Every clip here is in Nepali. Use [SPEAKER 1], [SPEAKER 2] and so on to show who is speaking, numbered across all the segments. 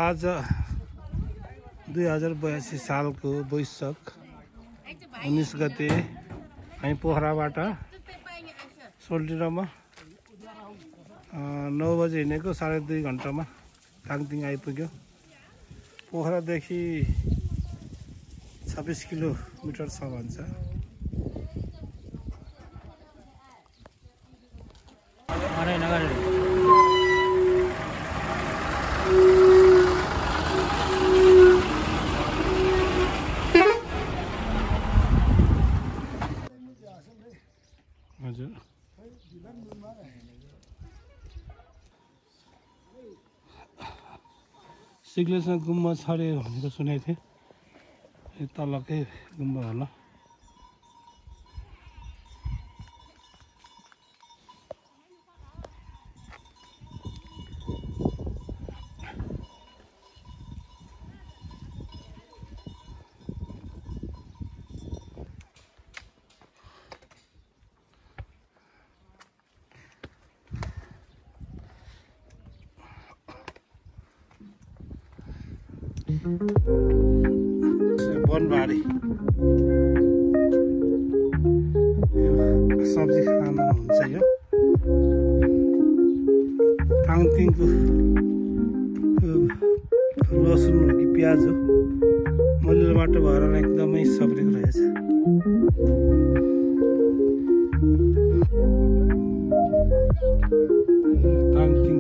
[SPEAKER 1] आज 2082 सालको वैशाख 19 गते हामी पोखराबाट सोल्टिरामा 9 बजे हिँडेको 2.5 घण्टामा ताङतिङ आइपुग्यो। पोखरादेखि 26 किलोमिटर छ भन्छ। हजुर सिग्लेसमा गुम्बा छ अरे भनेको सुनेको थिएँ। तलकै गुम्बा होला। बनबारी सब्जी खानुहुन्छ यो ताङतिङको लसुन हो कि प्याज हो मलिलो माटो भएर एकदमै सब्रेको रहेछ। ताङतिङ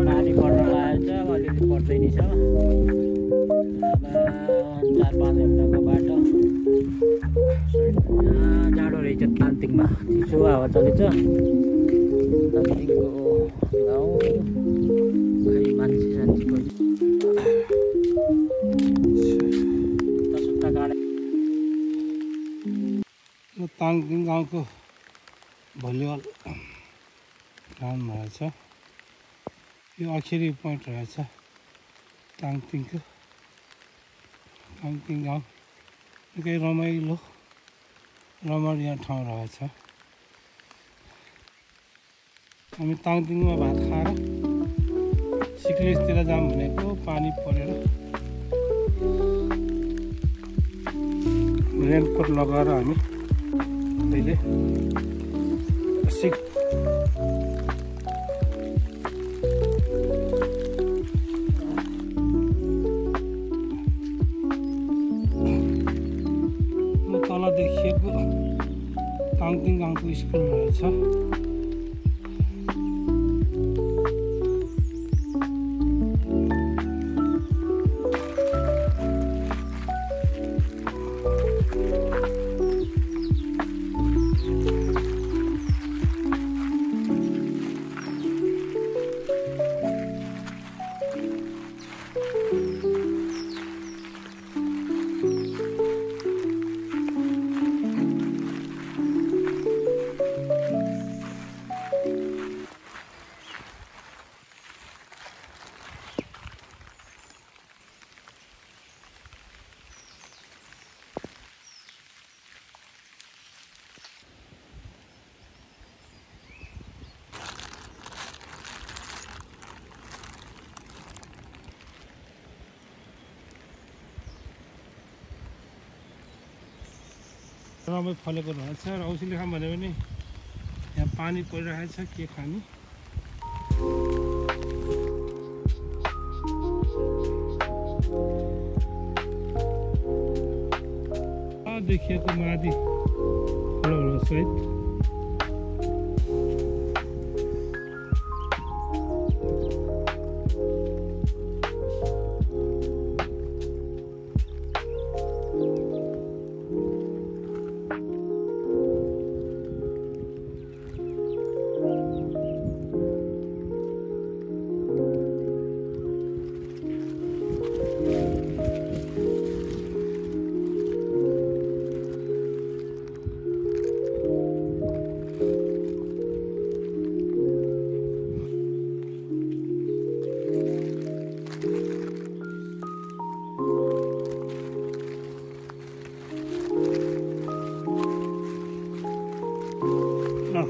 [SPEAKER 2] पानी पर्न लागेको छ, अलिअलि पर्दै नि छ। अब 4-5 घन्टाको बाटो। जाडो रहेछ ताङतिङमा, चिसो हावा चलेछ। ताङतिङको गाउँ खै मान्छे सान्छे कोही
[SPEAKER 1] ताङतिङ गाउँको भलिबल ग्राउन्ड रहेछ। यो आखिरी पोइन्ट रहेछ ताङतिङको। ताङतिङ गाउँ निकै रमाइलो रमणीय ठाउँ रहेछ। हामी ताङतिङमा भात खाएर सिक्लेसतिर जाऊँ भनेको पानी परेर रेनकोट लगाएर हामी अहिले तल देखिएको ताङतिङ गाउँको स्कुल रहेछ। रमाइ फलेको रहेछ र औषधि खाऊँ भने पनि यहाँ पानी परिरहेको छ। के खाने देखिएको मादी फलहरू सहित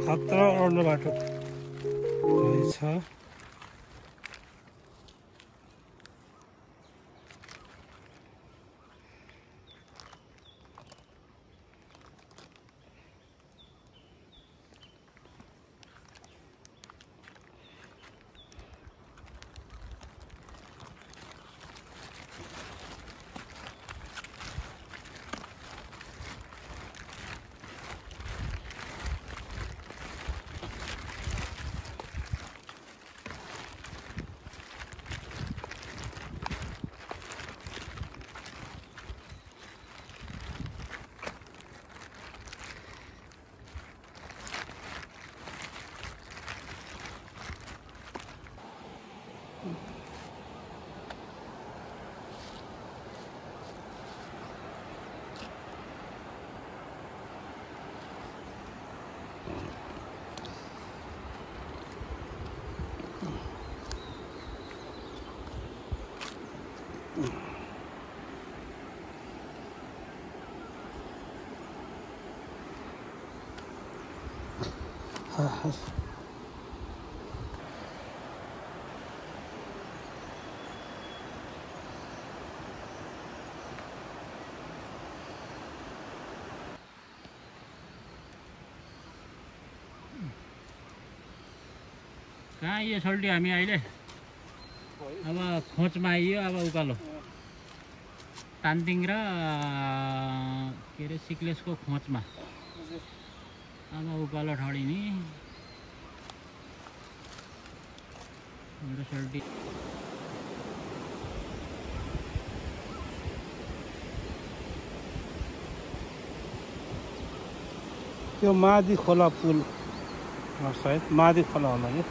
[SPEAKER 1] खतरा ओर्लो बाटो रहेछ।
[SPEAKER 2] कहाँ यो सोल्टी हामी अहिले अब खोचमा आइयो। अब उकालो तानतिङ र के अरे सिक्लेसको खोचमा अब उकालो ठडिने मेरो सोल्टी।
[SPEAKER 1] त्यो मादी खोला पुल सायद मादी खोला होला यो।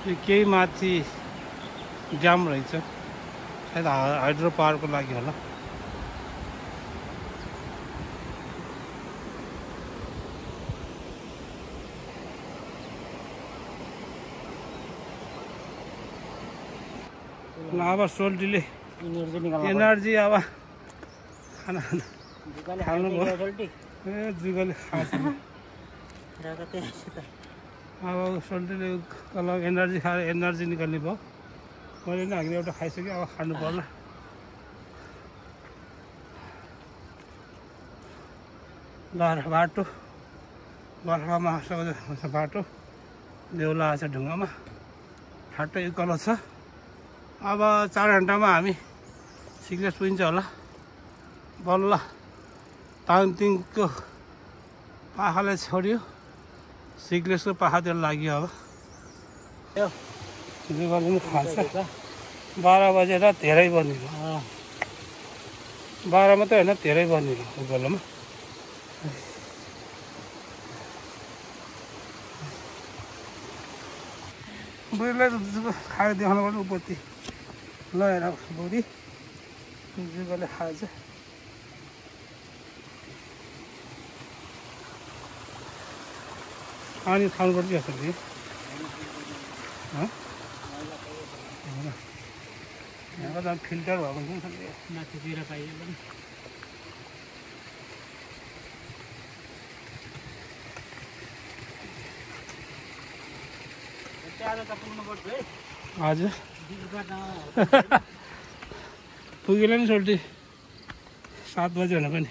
[SPEAKER 1] केही माथि जाम रहेछ, सायद हाइड्रो पावरको लागि होला। अब सोल्टीले एनर्जी अब खाना खाल्नुभयो। ए जुगले खान्छ। अब सोल्टीले अलग एनर्जी खाएर एनर्जी निकाल्ने भयो। मैले नि हामीले एउटा खाइसकेँ, अब खानु पर्ला। बाटो बर्खामा हुन्छ बाटो देउला छ ढुङ्गामा, ठाट्टै उकालो छ। अब 4 घन्टामा हामी सिक्लेस पुगिन्छ होला। बल्ल तानतिङको पाखाले छोड्यो, सिक्लेसको पाखातिर लाग्यो। अब जुगले पनि खान्छ। 12 बजेर धेरै बनियो। 12 मात्रै होइन, धेरै बनियो उकालोमा। बुढीलाई जुगो खाएर देखाउनु पर्छ उपति ल। हेर बुढी जुगले खाएछ। पानी खानुपर्छ जस्तो कि यहाँको त फिल्टर भएको हुन्छ
[SPEAKER 2] माथितिर पाइयो पनि।
[SPEAKER 1] हजुर पुगेन नि सोल्टी 7 बजे भने पनि।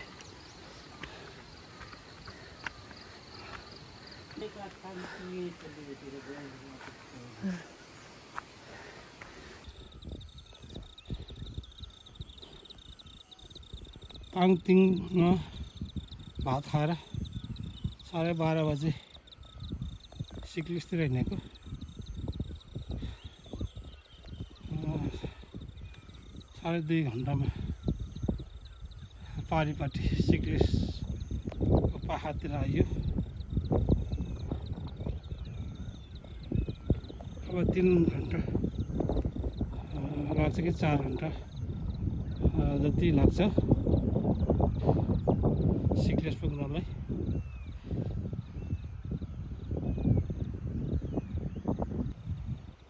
[SPEAKER 1] तानतिङमा भात खाएर 12:30 बजे सिक्लेसतिर हिँडेको। 2.5 घन्टामा पारिपट्टि सिक्लेसको पाखातिर आइयो। अब 3 घन्टा लाग्छ कि 4 घन्टा जति लाग्छ सिक्लेस पुग्नलाई।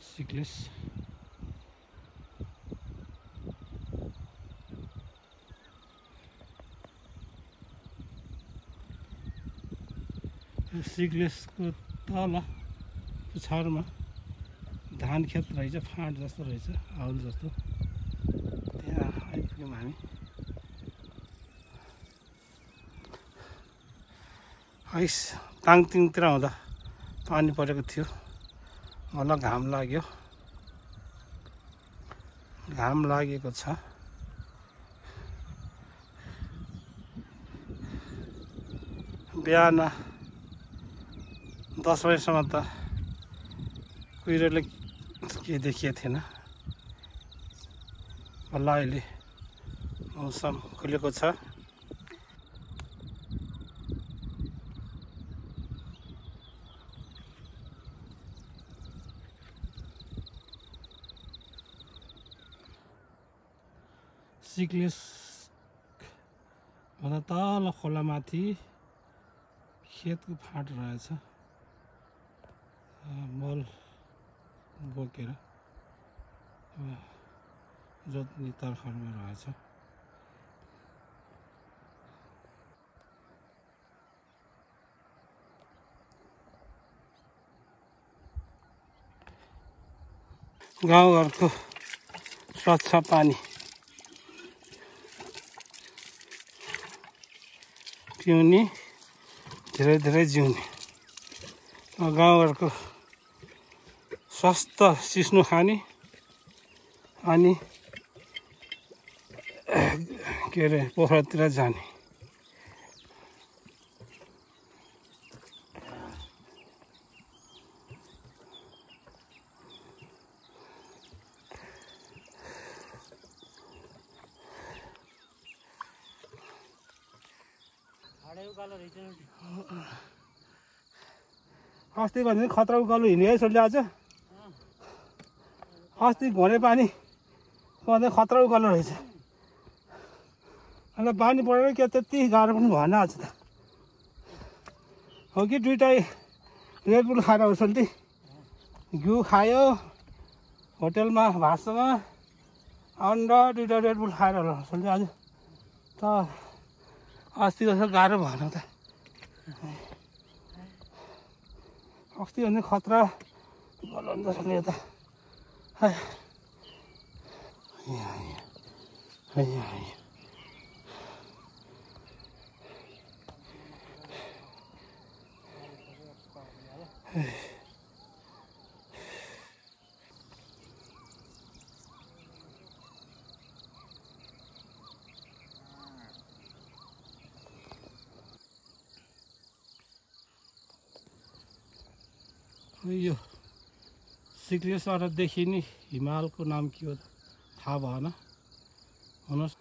[SPEAKER 1] सिक्लेस सिग्लेसको तल छरमा धान खेत रहेछ, फाँट जस्तो रहेछ, हाउल जस्तो। त्यहाँ आइपुग्यौँ हामी। हैस ताङतिङतिर हुँदा पानी परेको थियो, मलाई घाम लाग्यो, घाम लागेको छ। बिहान 10 बजेसम्म त कुहिरोले के देखिएको थिएन। बल्ल अहिले मौसम खुलेको छ। सिग्लेस भन्दा तल खोलामाथि खेतको फाँट रहेछ, मल बोकेर जोत्ने तर्खरमा रहेछ। गाउँघरको स्वच्छ पानी पिउने, धेरै धेरै जिउने। गाउँघरको स्वस्थ सिस्नो खाने अनि के अरे पोखरातिर जाने। अस्ति भने खतरा उकालो हिँड्यो है सोल्टी। आज अस्ति घोडे पानी पर्दा खतरा उकालो रहेछ। अन्त पानी परेर के त्यति गाह्रो पनि भएन आज त। हो कि दुइटै रेडबुल खाएर हो सोल्टी, घिउ खायो होटेलमा भातसँग, अन्डा दुइटा रेडबुल खाएर होला सोल्टी आज त। अस्ति जस्तो गाह्रो भएन त। अस्ति भने खतरा गलन्छ सोल्टी त। यो सिग्लेसबाट देखिने हिमालको नाम के हो थाहा भएन। हुनुहोस्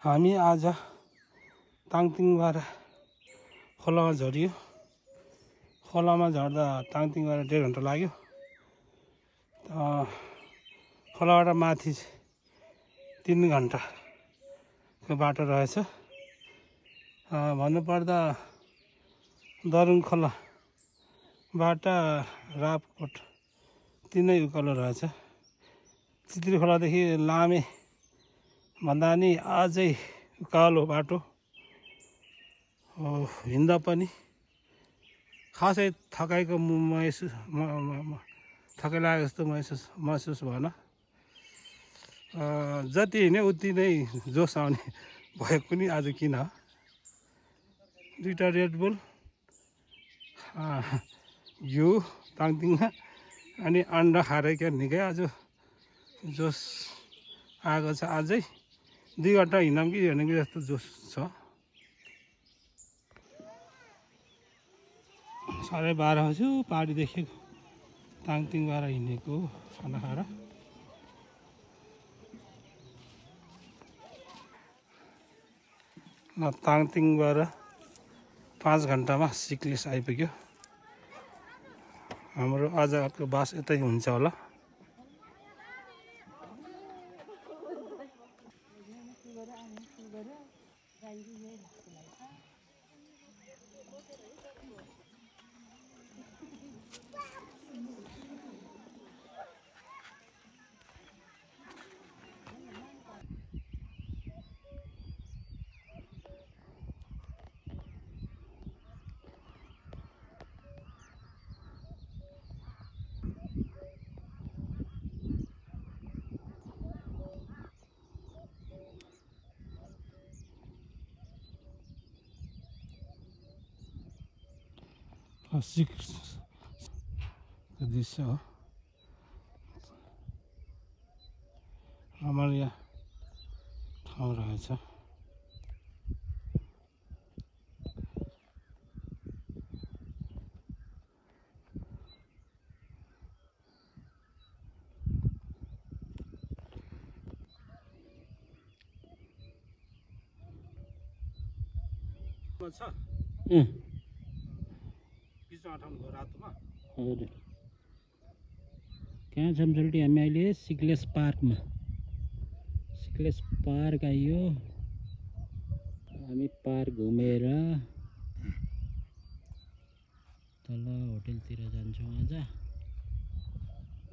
[SPEAKER 1] हामी आज ताङतिङबाट खोलामा झरियो। खोलामा झर्दा ताङतिङबाट 1.5 घन्टा लाग्यो। खोलाबाट माथि 3 घन्टाको बाटो रहेछ। भन्नुपर्दा दरुङ खोलाबाट रापकोट तिनै उकालो रहेछ। चित्री खोलादेखि लामे भन्दा नि अझै उकालो बाटो। हिँड्दा पनि खासै थकाइको थकाइ लागेको जस्तो महसुस भएन। जति हिँड्यो उति नै जोस आउने भयो पनि आज। किन 2टा रेडबुल, घिउ ताङतिङमा अनि अन्डा खाएर क्या निकै आज जोस आएको छ। अझै 2 घन्टा हिँडौँ कि हिँड्ने कि जस्तो जोस छ। 12:30 बज्यो पाहाडीदेखि ताङतिङबाट हिँडेको खाना खाएर। ताङतिङबाट 5 घन्टामा सिक्लिस आइपुग्यो। हाम्रो आजको बास यतै हुन्छ होला। दृश्य हो हाम्रो यहाँ ठाउँ रहेछ।
[SPEAKER 2] हजुर कहाँ छौँ सोल्टी? हामी अहिले सिक्लेस पार्कमा। सिक्लेस पार्क आइयो। हामी पार्क घुमेर तल होटेलतिर जान्छौँ आज।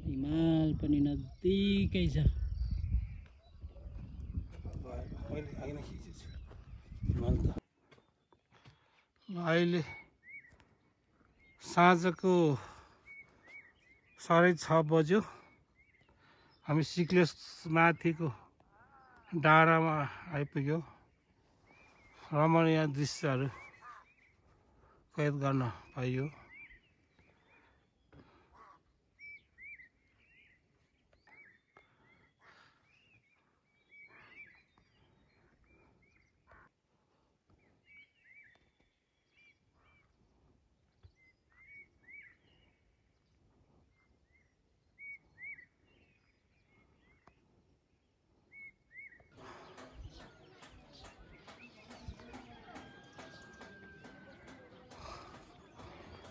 [SPEAKER 2] हिमाल पनि नजिकै छ।
[SPEAKER 1] अहिले साँझको 6:30 बज्यो। हामी सिक्लेस माथिको डाँडामा आइपुग्यो। रमणीय दृश्यहरू कैद गर्न पाइयो।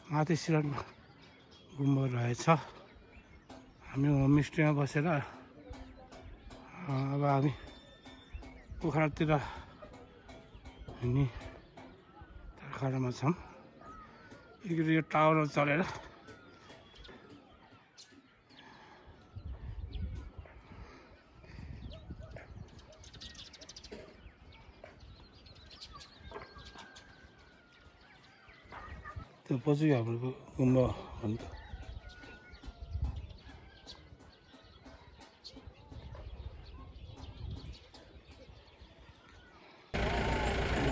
[SPEAKER 1] माथि सिरानमा गुम्बा रहेछ। हामी होमस्टेमा बसेर अब हामी पोखरातिर हिँड्ने तर्खरमा छौँ। यो टावरमा चढेर त्यो पछि हाम्रो गुम्बा हो नि त।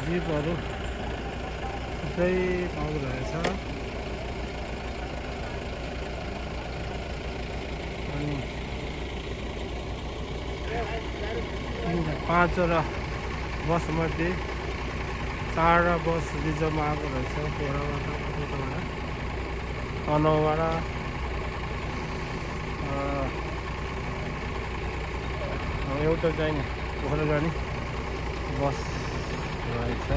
[SPEAKER 1] जिपहरू थुप्रै पाउँदो रहेछ। अनि 5वटा बसमध्ये 4 बस रिजर्भमा आएको रहेछ। पोखराबाट तनहुँबाट एउटा चाहिँ पोखरा जाने बस रहेछ।